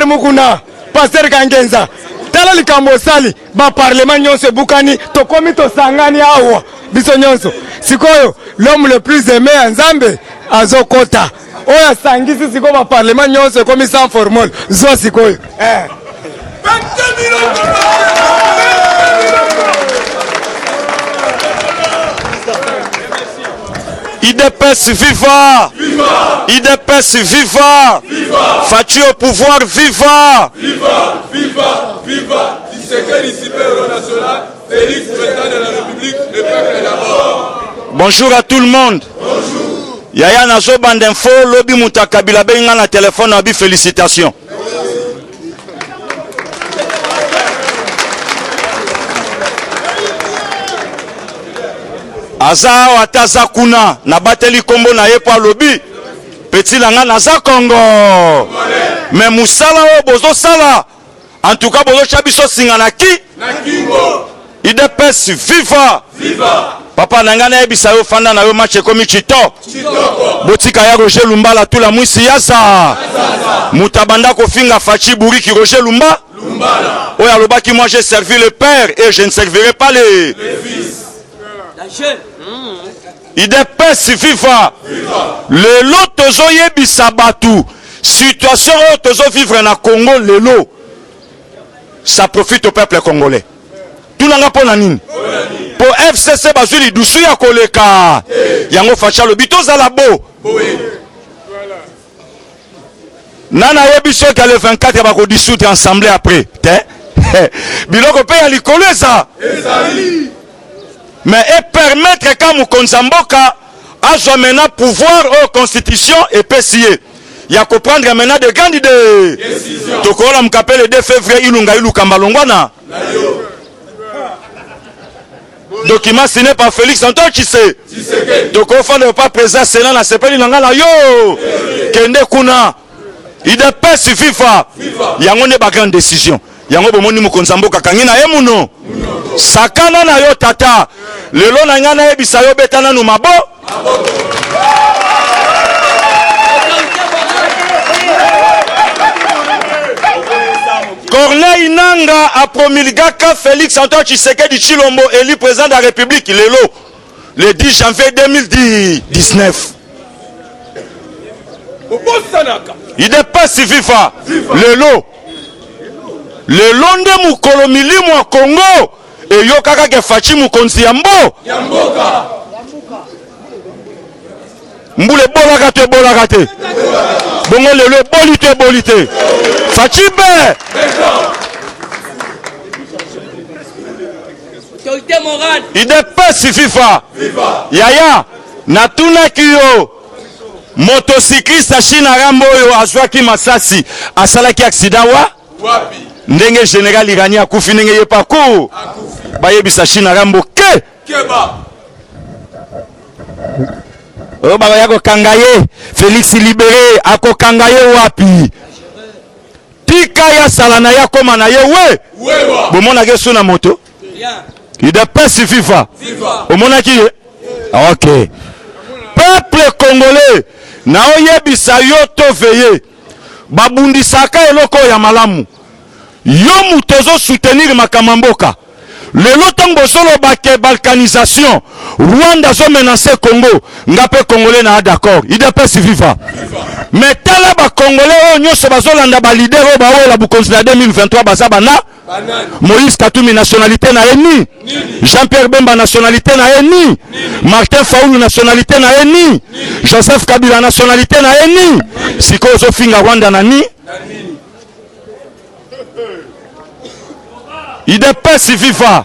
Pasteur Mukuna, Pasteur Kangenza, tala likambo osali, ba parlement nyonso ebukani, tokomi tosangani awa biso nyonso. Sikoyo l'homme le plus aimé ya Nzambe azokota oyo asangisi sikoyo ba parlement nyonso ekomi sans formol zwa sikoyo eh. Udps viva! Viva! Udps viva! Viva! Fatshi au pouvoir viva! Viva! Viva! Viva! Tshisekedi super héros national, Félix président de la République, le peuple d'abord. Bonjour à tout le monde. Bonjour. Yaya nazo bande info lobi muta Kabila benga na téléphone abi félicitations. Aza awa ata aza kuna nabateli nkombo na ye mpo alobi peti na nga naza kongo me mosala oyo bozosala en tout cas bozotya biso singa na ki idps viva papa na ngai nayebisa yo fanda na yo match ekomi chito botika ya roger lumbala tula mwisi yaza moto abanda kofinga faci buriki roger lumba oyo alobaki moi j'ai servi le père et je ne servirai pas les Udps viva! Lelo tozoyebisa batu situation oyo tozo vivre na Congo lelo ça profite au peuple congolais. Tuna nga pona nini? Po FCC bazwi lidusu ya koleka yango Fatshi alobi tozala bo Nani ayebi soki le 24 bako dissoudre ensemble après te biloko pe ya likolo eza mais e permettre ka mokonzi ya mboka azwa maintenant pouvoir oyo constitution epesi ye ya koprendre maintenant de grande de tokolamuka mpe le 2 février ilunga ilukamba longwana Document signé par Félix Antoine Tshisekedi. Tokofanda pa président Sénat na sepeli na nga na yo. Kende kuna. Udps viva. Yango nde ba grande décision. Yango bomoni mokonzi ya mboka kangi na ye muno. Sakana na yo tata. Lelo na nga nayebisa yo beta nanu mabo. Corneille Nanga a promulgaka Félix Antoine Tshisekedi Tshilombo élu président de la République lelo le 10 janvier 2019. Udps viva lelo lelo nde mokolo milimo ya Congo eyokaka ke Fatshi mokonzi ya mbo mbula ebolaka to ebolaka te bongo lelo eboli to eboli te Fatshi be Udps viva yaya natunaki yo motocycliste China Rambo oyo azwaki masasi asalaki accident wa ndenge general iranien akufi ndenge ye parcours bayebisa China Rambo ke oyo bakoya kokanga ye Felix libere akokanga ye wapi? Tika ye asala na ye akoma na ye we bomonaki esu na moto udps viva omonaki ye ok peuple congolais naoyebisa yo to veye babundisaka eloko oyo ya malamu yo moto ozo soutenir makambo ya mboka lelo ntango bozoloba ke balkanisation rwanda azo menace congo nga mpe congolais na d'accord udps viva mais tala bacongolais oyo nyonso bazolanda balider oyo bawela bokonzi na 2023 baza bana Moïse Katumbi nationalité na ye ni Jean-Pierre Bemba nationalité na ye ni Martin Fayulu nationalité na ye ni Joseph Kabila nationalité na ye ni sikoyo ozofinga Rwanda na ni Udps viva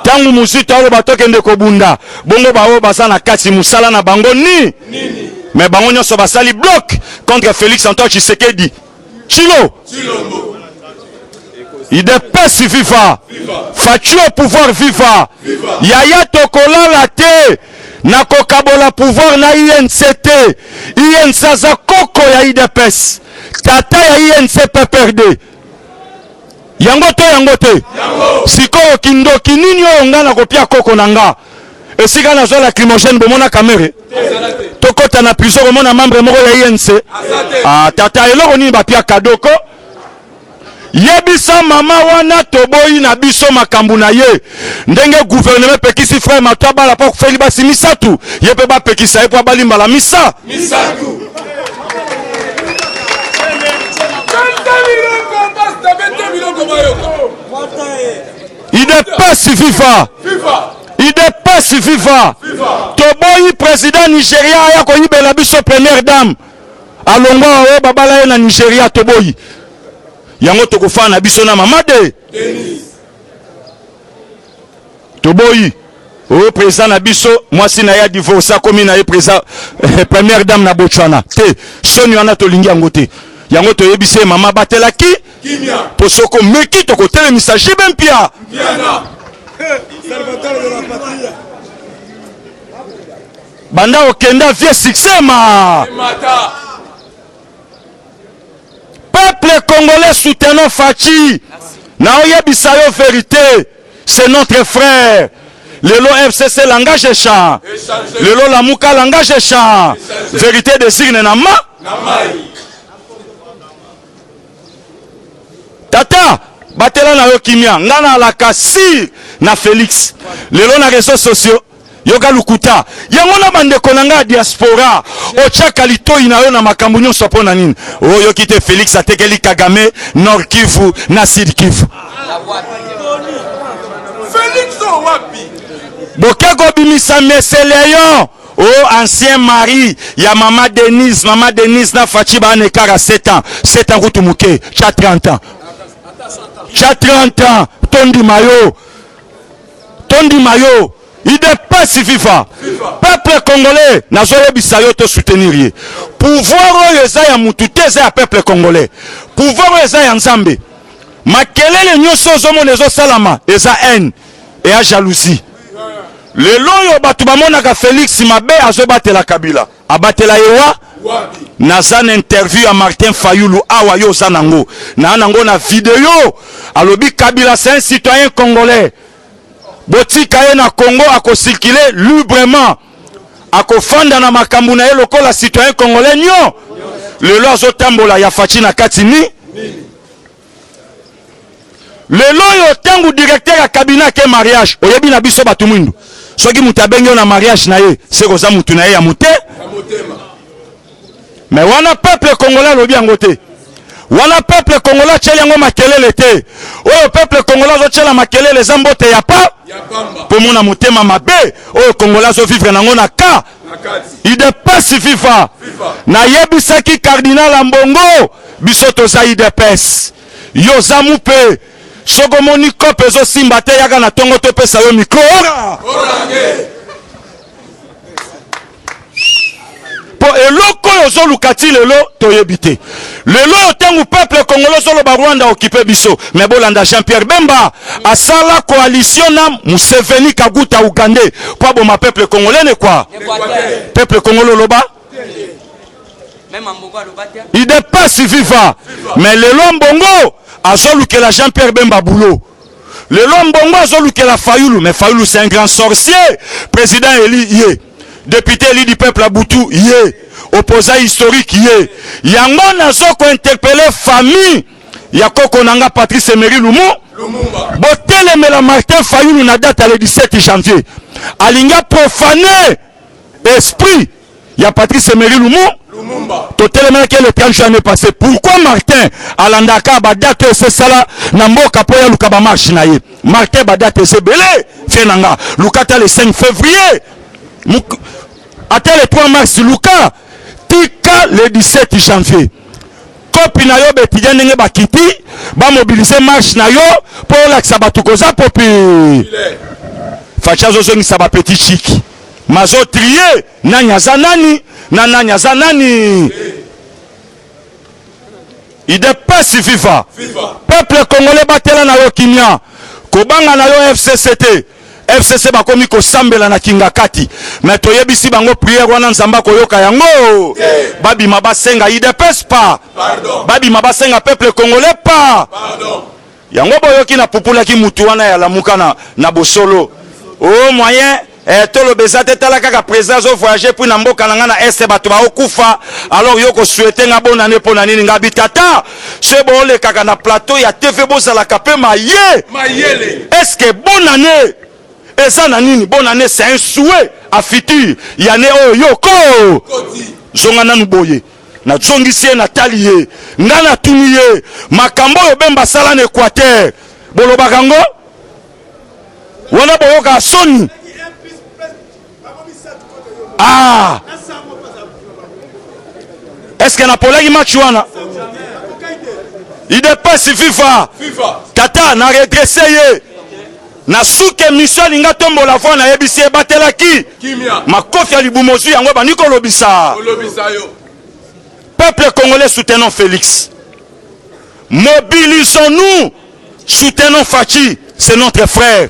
ntango muzito aloba tokende kobunda bongo baoyo baza na kati mosala na bango ni me bango nyonso basali bloc contre Félix Antoine Tshisekedi Tshilo Udps viva Fatshi au pouvoir viva Yaya tokolala te na kokabola pouvoir na INC te INC aza koko ya Udps tata ya INC PPRD yango to yango te sikoyo kindoki nini oyo nga nakopia koko na nga esika nazwa lacrymogène bomona kamere tokota na prison komona membre moko ya inc ah, tata eloko nini bapia kadoko. Yebisa mama wana toboyi na biso makambo na ye. Ndenge gouvernement epekisi frère Mato abala mpo akufeli basi misatu, ye mpe bapekisa ye mpo abali mbala misa. Misatu. Beta biloko basta, beta biloko bayoka. Udps viva! Viva! Udps viva! Viva! Toboyi president Nigeria aya koyibela biso première dame. Alongwa oyo babala ye na Nigeria toboyi. Yango tokofana na biso na mama de Denise. Toboyi. Oyo président na biso mwasi na ye a divorce akomi na ye président eh, première dame na Botswana te. Soni wana tolingi yango te. Yango toyebisi ye mama batelaki Kimia. po soko meki tokotelemisa JB Mpia. Mpiana. Banda okenda vie succès ma. Mata. Peuple congolais soutenons Fatshi. Naoyebisa yo vérité, c'est notre frère. Lelo FCC langage échange. Échanger. Lelo Lamuka langage échange. Vérité des urnes na ma. Na mai. Tata, batela na yo kimia. Nga na alaka sir na Félix. Lelo na réseaux sociaux yoka lukuta yango na bandeko na ngai ya diaspora otiaka litoi na yo na makambo nyonso mpo na nini oyoki te Felix atekeli Kagame Nord Kivu na Sud Kivu. Felix wapi? Boke kobimisa Meseleon o ancien mari ya mama Denise. Mama Denise na Fatshi bana ekara 7 ans, 7 ans kutu moke, tya 30 ans, tya 30 ans, tondima yo, tondima yo. Udps viva! Peuple congolais nazoyebisa yo to soutenir ye. Pouvoir oyo eza ya mutu te, eza ya peuple congolais. Pouvoir oyo eza ya Nzambe. Makelele nyonso ozomona ezosalama eza haine et ya jalousie. Lelo oyo bato bamonaka Felix mabe azobatela Kabila, abatela ye wa naza na interview ya Martin Fayulu awa yo oza nango na nango na video alobi Kabila c'est un citoyen congolais. Botika ye na Congo ako circuler librement, akofanda na makambo na ye lokola citoyen congolais nyo. Lelo azotambola ya Fatshi na kati ni lelo oyo ntango directeur ya cabinet ake mariage, oyebi na biso bato mwindu soki moto abengi yo na mariage na ye seke oza motu na ye ya mote. Mais wana peuple congolais alobi yango te, wana peuple congolais atieli yango makelele te. Oyo peuple congolais azotiela makelele eza mbote ya pa mpo mona motema mabe oyo congolais azovivre nango na ka UDPS viva. Nayebisaki cardinal Ambongo biso toza UDPS, yo oza mupe. Soki omoni kope ezosimba te, yaka na tongo topesa yo micro. Ora! Po eloko oyo ozoluka ti lelo toyebi te. Lelo oyo ntango peuple congolais ozoloba Rwanda occupe biso, mais bolanda Jean-Pierre Bemba asala coalition na Museveni Kaguta Ougandais po aboma peuple congolais ne quoi? Peuple congolais oloba UDPS viva, mais lelo Ambongo azolukela Jean-Pierre Bemba boulot. Lelo Ambongo azolukela Fayulu, mais Fayulu c'est un grand sorcier. Président élu ye, député élu du peuple Abutu ye, opposant historique ye. Yango nazo ko interpeller famille ya koko nanga Patrice Emery Lumu, botelemela Martin Fayulu na date ya le 17 janvier. Alinga profaner esprit ya Patrice Emery Lumu, totelemelaki le 30 juin année passée. Pourquoi Martin alandaka ba date oyo esesala na mboka mpo ya luka ba marche na ye? Martin ba date eza ebele fe na nga luka ata le 5 février, ata le 3 mars, luka tika le 17 janvier. Kopi na yo baetudiant ndenge bakiti bamobilize marche na yo mpo olakisa bato koza popi. Fatshi azozongisa ba petit chiki mazo trie nani aza nani na nani aza nani. UDPS viva! Peuple congolais batela na yo kimia, kobanga na yo FCC te. FCC bakomi kosambela na Kingakati, mais toyebisi bango prière wana Nzambe akoyoka yango. Babima basenga UDPS pa, babima basenga peuple congolais pa. Yango boyoki na pupulaki mutu wana ya lamuka na, na bosolo o moyen. Eh, toloba eza te, tala kaka president azo voyager puis na mboka na nga na est bato baokufa, alors yo ko souhaiter nga bonne année pona nini? Nga bi tata, soki boolekaka na plateau ya TV bozalaka pe maye mayele. Est-ce que bonne année eza na nini? Bonne année, c'est un souhait à futur ya année oyo yo ko Koti. Zonga nanu boye. Nazongisi ye, natali ye, nga natuni ye makambo oyo Bemba asala na Equateur, bolobaka ngo wana boyokaka soni? Ah, est-ce que napolaki match wana? Idps viva. Viva. Tata na redresse ye na suka émission, alinga tombola voi, nayebisi ye batelaki Kimia. Makofi ya libumu ozwi yango ebandi kolobisa. Olobisa yo. Peuple congolais, soutenons Félix, mobilisons-nous, soutenons Fatshi, c'est notre frère.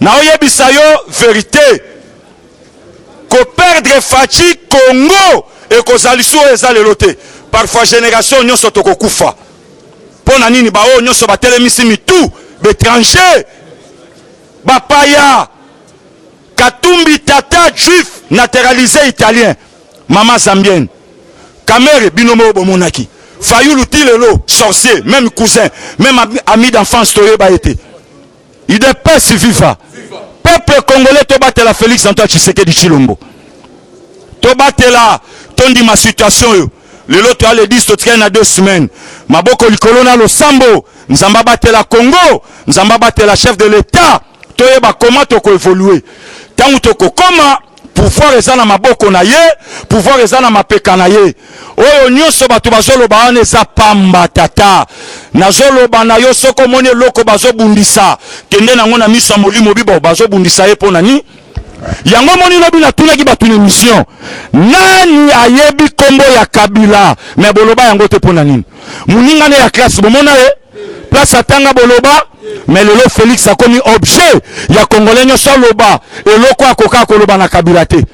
Naoyebisa yo vérité, koperdre Fatshi, Congo ekozala lisu oyo eza lelo te. Parfois génération nyonso tokokufa. Mpo na nini? Baoyo nyonso batelemisi mitu, baétranger, bapaya. Katumbi, tata juif naturalisé italien, mama zambienne. Kamerhe, bino moko bomonaki. Fayulu ti lelo sorcier, même cousin, même ami d'enfance, toyeba ye te. Udps viva. Peuple congolais, tobatela Félix Antoine Tshisekedi Tshilombo, tobatela, tondima situation oyo lelo toya le 10, totikali na 2 semaines. Maboko likolo na losambo, Nzambe abatela Congo, Nzambe abatela chef de l'État. Toyeba koma tokoévoluer ntango tokokoma pouvoir eza na maboko na ye, pouvoir eza na mapeka na ye. Oyo nyonso bato bazoloba wana eza pamba. Tata, nazoloba na yo, soki omoni eloko bazobundisa, kende nango na miso ya molimo. Bibo bazobundisa ye mpo na nini? Yango omoni, lobi natunaki bato na émission: nani ayebi nkombo ya Kabila? Me boloba yango te. Mpo na nini? Moningane ya classe, bomona ye place atanga, boloba. Me lelo Félix akomi objet ya Congolais nyonso aloba eloko akoka koloba na Kabila te.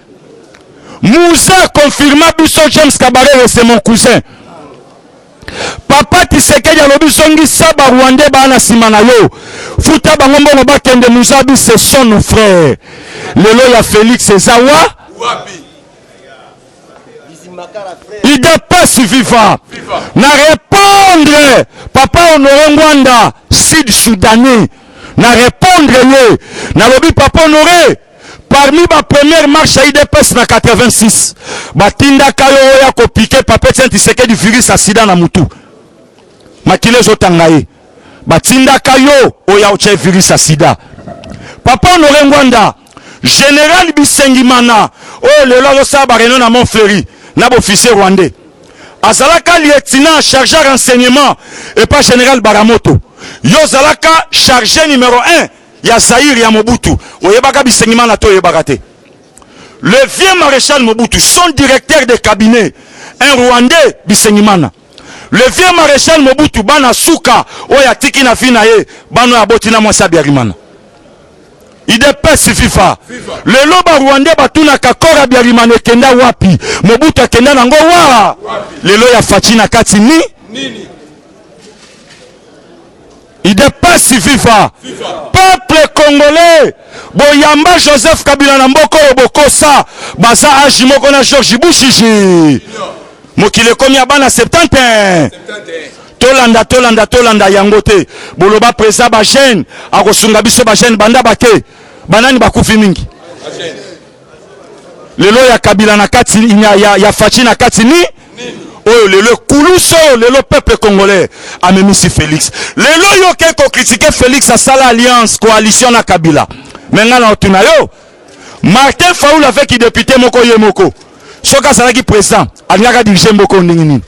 Mzee confirma biso, James Kabarere, c'est mon cousin. Papa Tshisekedi alobi: zongisa Barwandais baa na nsima na yo, futa bango mbongo bakende. Muzabi, ce sont nos frères. Lelo ya Félix eza wa Wapi? Udps viva. Na répondre papa Honoré Ngbanda, sud soudanais, na répondre ye, nalobi: papa Honoré, parmi bapremière marche ya UDPS na 86, batindaka yo oyo akopiquer papa Etienne Tshisekedi virus ya sida na mutu, makili ezotanga ye, batindaka yo oyo aotya virus ya sida. Papa Honoré Ngbanda, général Bisengimana oyo lelo azosala baréunion na Montfleury na baofficier rwandais, azalaka lieutenant chargé renseignement epa général Baramoto. Yo ozalaka chargé numéro 1 ya Zaire ya Mobutu, oyebaka Bisengimana to oyebaka te? Le vieux maréchal Mobutu, son directeur de cabinet, un Rwandais, Bisengimana. Le vieux maréchal Mobutu, bana suka oyo atiki na vie na ye, bana oyo aboti na mwasi Abiarimana. Udps viva. Lelo Barwandais batunaka: corps ya Biarimana ekenda wapi? Mobutu akenda nango wa? Lelo ya Fatshi na kati ni Nini? Udps viva. Peuple congolais, boyamba Joseph Kabila na mboka oyo, bokosa baza age moko na George Bushiji. Mokili ekomi ya bana 71. 71. Tolanda, tolanda, tolanda yango te. Boloba président bajeune akosunga biso, bajeune banda bake banani bakufi mingi. Lelo ya Kabila na kati ya Fatshi na kati ni oyo lelo ekulusu oyo lelo peuple congolais amemisi Félix. Lelo yo ke kocritiquer Félix, asala alliance, coalition na Kabila. Me ngai na otuna yo, Martin Fayulu avec député moko, ye moko soki azalaki président, alingaka dirige mboka oyo ndenge nini?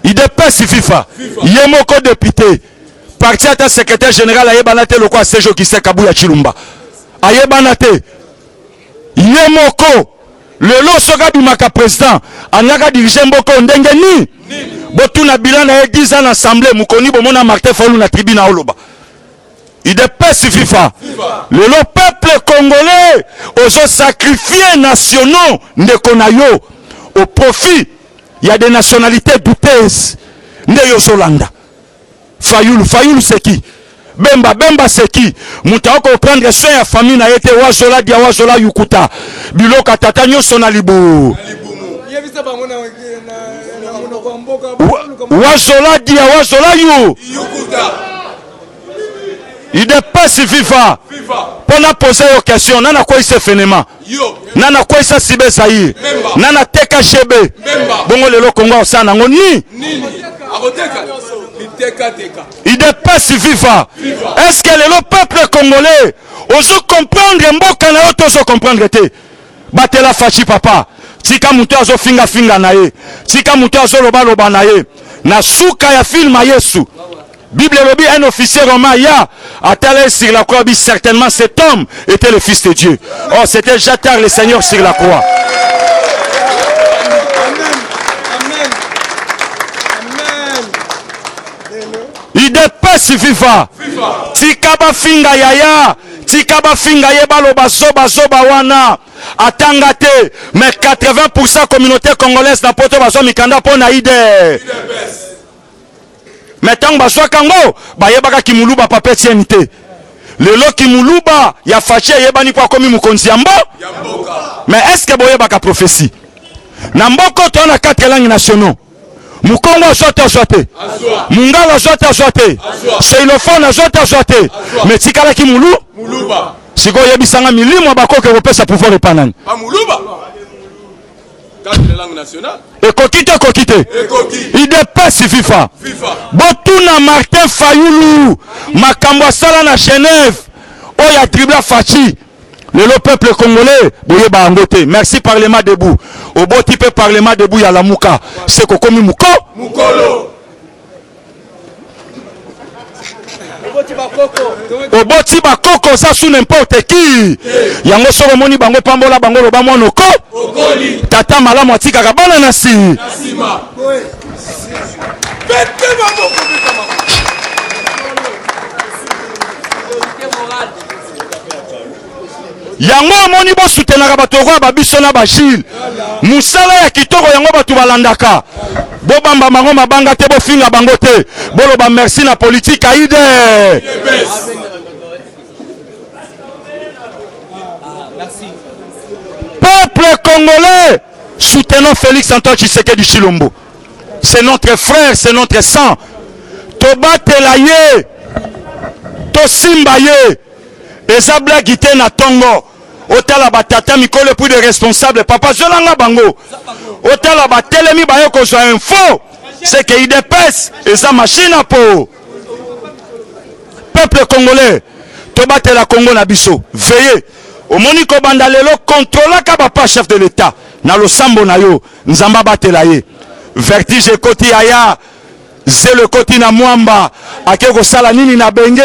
Udps viva. Ye moko député, parti ata secrétaire général ayebana te, lokola Serge Okise Kabuya Chilumba ayebana te. Ye moko lelo soki abimaka président, alingaka dirige mboka oyo ndenge nini? Botuna bilan na ye, 10 ans na assemblée. Mokoni bomona Martin Fayulu na tribune aoloba. Udps viva. Lelo peuple congolais ozosacrifier nationaux, ndeko na yo, au profit ya des nationalités douteuses. Nde yo ozolanda Fayulu. Fayulu, c'est qui? Bemba Bemba seki moto ako prendre soin ya famille na ye te wazola dia wazola yukuta biloko ya tata nyonso na libu wazola dia wazola yu idepesi viva mpo na pose yo question nana akweyisa efenema nana akweyisa sibe zaire nana ateka gb bongo lelo kongo akosala nango nini Udps viva! Est ce que lelo peuple congolais ozo comprendre mboka na yo to ozo comprendre te? Batela Fatshi papa, tika moto azo finga finga na ye, tika moto azo loba loba na ye. Na suka ya film ya Yesu, Bible elobi un officier romain ya atala ye sur la croix bi certainement cet homme était le fils de Dieu. Oh, c'était déjà tard le Seigneur sur la croix. Udps viva! Tika bafinga yaya, tika bafinga ye baloba zoba zoba wana atanga te mais 80% communauté congolaise na poto bazwa mikanda mpo na ide mais ntango bazwaka yango bayebaka kimuluba papa Etienne te lelo kimuluba ya Fatshi eyebani mpo akomi mokonzi ya mbo mais est ce que boyebaka prophetie na mboko toza na 4 langues nationaux Mukongo azwa te azwa te. Mungala azwa te azwa te. Xylophone azwa te azwa te. Mais tikalaki mulu. Muluba. Sikoyo yebisanga milimo ya bakoko ekopesa pouvoir epa nani? Ba muluba. Quatre langues nationales. Ekoki te ekoki te. Ekoki. Idps FIFA. FIFA. Botuna Martin Fayulu makambo asala na Genève oyo atribla Fatshi. Lelo peuple congolais boyeba yango te. Merci parlement debout. Oboti pe parlement debout ya lamuka. Se kokomi muko mukolo. Oboti bakoko oza su n'importe qui. Yango soki omoni bango pambola bango loba mwana oko. Tata malamu atikaka bana na si. Na sima. Bete maboko beta maboko. Yango omoni bosutenaka bato lokola ba biso na ba Gilles. Musala ya kitoko yango bato balandaka. Bobamba bango mabanga te, bofinga bango te. Boloba merci na politique aide. Peuple congolais, soutenons Félix Antoine Tshisekedi Tshilombo. C'est notre frère, c'est notre sang. Tobatela ye. Tosimba ye. Eza blague te na tongo. Otala ba tata mikolo puis de responsable papa zwelanga bango. Otala ba telemi baye kozwa info. C'est que UDPS eza machine à po. Peuple congolais, tobatela Congo na biso. Veillez. Omoni kobanda lelo controlaka ba pa chef de l'État na losambo na yo. Nzambe abatela ye. Vertige ekoti yaya. Zelo ekoti na mwamba. Ake kosala nini na benge?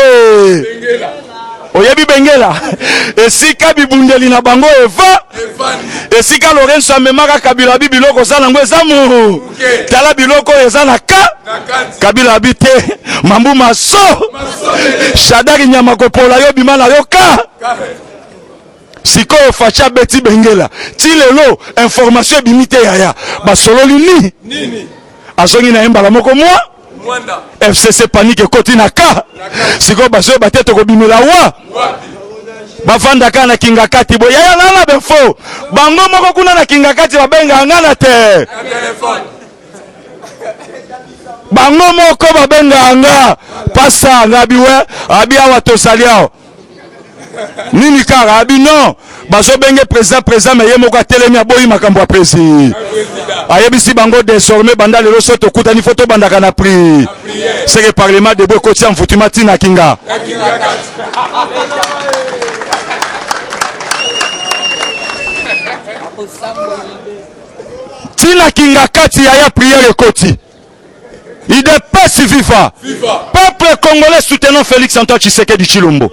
Oyebi bengela? Esika bibundeli na bango eva. Esika Lorenzo amemaka Kabila abi biloko oza nango eza mu. Tala biloko oyo eza na ka. Kabila abi te. Mambu maso. Shadari nyama kopola yo bima na yo ka. Sikoyo Fatshi abeti bengela ti lelo information ebimi te yaya basololi ni nini azongi na ye mbala moko mwa FCC panique ekoti na ka sikoyo bazoyeba te tokobimela wa bavanda kaka na kingakati boye yaya nga na benfo bango moko kuna na kingakati babengaka nga na te bango moko babengaka nga pasa nga biwe abi awa tozali awa nini kaka abi non bazobenge président président me ye moko atelemi aboyi makambo ya président ayebisi bango désormais banda lelo so tokutani fo tobandaka na prix seke parlement debout ekotia mvutima ntina kinga ntina kinga kati yaya priere ekoti Udps viva. Viva. Peuple congolais soutenons Félix Antoine Tshisekedi Tshilombo.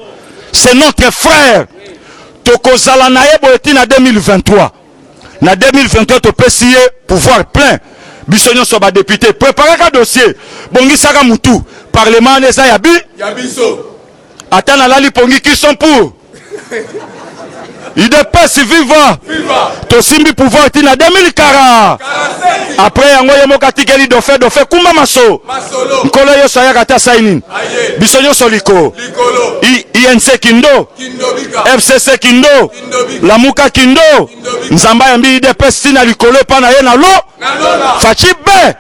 C'est notre frère. Tokozala na ye boye ti na 2023. Na 2023 topesi ye pouvoir plein. Biso nyonso ba député préparaka dossier, bongisaka mutu. Parlement wana eza ya bi Ya biso. Ata nalali pongi qui sont pour? Udps viva! Tosimbi pouvoir ti na 2040. Après yango ye moko atikeli dauphin dauphin kumba maso. Nkolo Yesu ayaka te asali nini? Biso nyonso liko. INC Kindo, FCC Kindo, Lamuka Kindo, Nzambe ayambi UDPS ti na likolo epa na ye na lo. Fatshi be.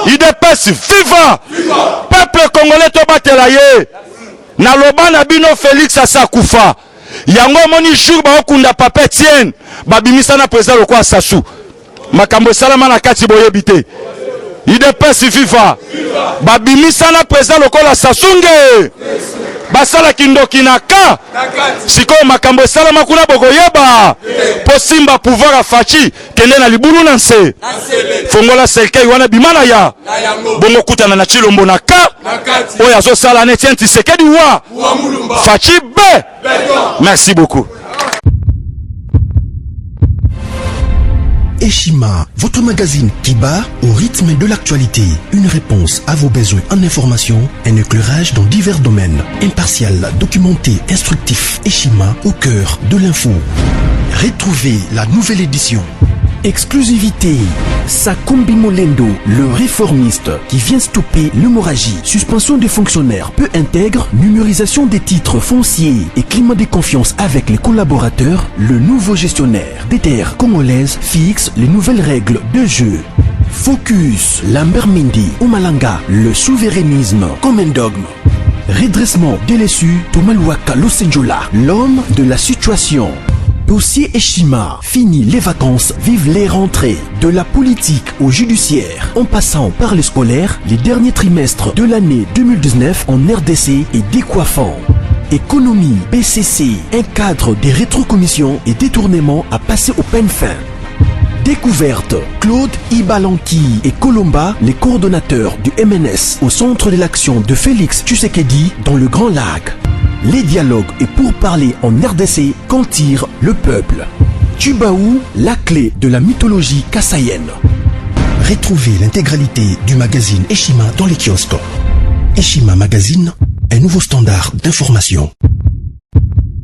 UDPS viva! Peuple congolais tobatela ye. Naloba na bino Felix asi akufa. Yango omoni jour baokunda papa Etienne babimisa na president lokola Sassou. Makambo esalama na kati boyebi te. Udps viva. Babimisa na president lokola Sassou nge. Basala kindoki na ka. Sikoyo makambo esalama kuna bokoyeba. Po simba pouvoir ya Fatshi kende na libulu na nse. Fongola cercueil wana bima na ya. Bongo kutana na Tshilombo na ka. Oyo azosala na Etienne Tshisekedi wa. Fatshi be. Merci beaucoup. Eshima, votre magazine qui bat au rythme de l'actualité. Une réponse à vos besoins en information, un éclairage dans divers domaines. Impartial, documenté, instructif. Eshima au cœur de l'info. Retrouvez la nouvelle édition. Exclusivité. Sakombi Molendo, le réformiste qui vient stopper l'hémorragie, suspension des fonctionnaires peu intègre, numérisation des titres fonciers et climat de confiance avec les collaborateurs, le nouveau gestionnaire des terres congolaises fixe les nouvelles règles de jeu. Focus, Lambert Mende, Omalanga, le souverainisme comme un dogme. Redressement délaissé, Thomas Luhaka Losenjola, l'homme de la situation. Dossier Eshima, fini les vacances, vive les rentrées. De la politique au judiciaire, en passant par les scolaires, les derniers trimestres de l'année 2019 en RDC est décoiffant. Économie, BCC, un cadre des rétrocommissions et détournements à passer au peine fin. Découverte, Claude Ibalanki et Colomba, les coordonnateurs du MNS au centre de l'action de Félix Tshisekedi dans le Grand Lac. Les dialogues et pourparlers en RDC qu'en tire le peuple. Tubaou, la clé de la mythologie kassaïenne. Retrouvez l'intégralité du magazine Eshima dans les kiosques. Eshima Magazine, un nouveau standard d'information.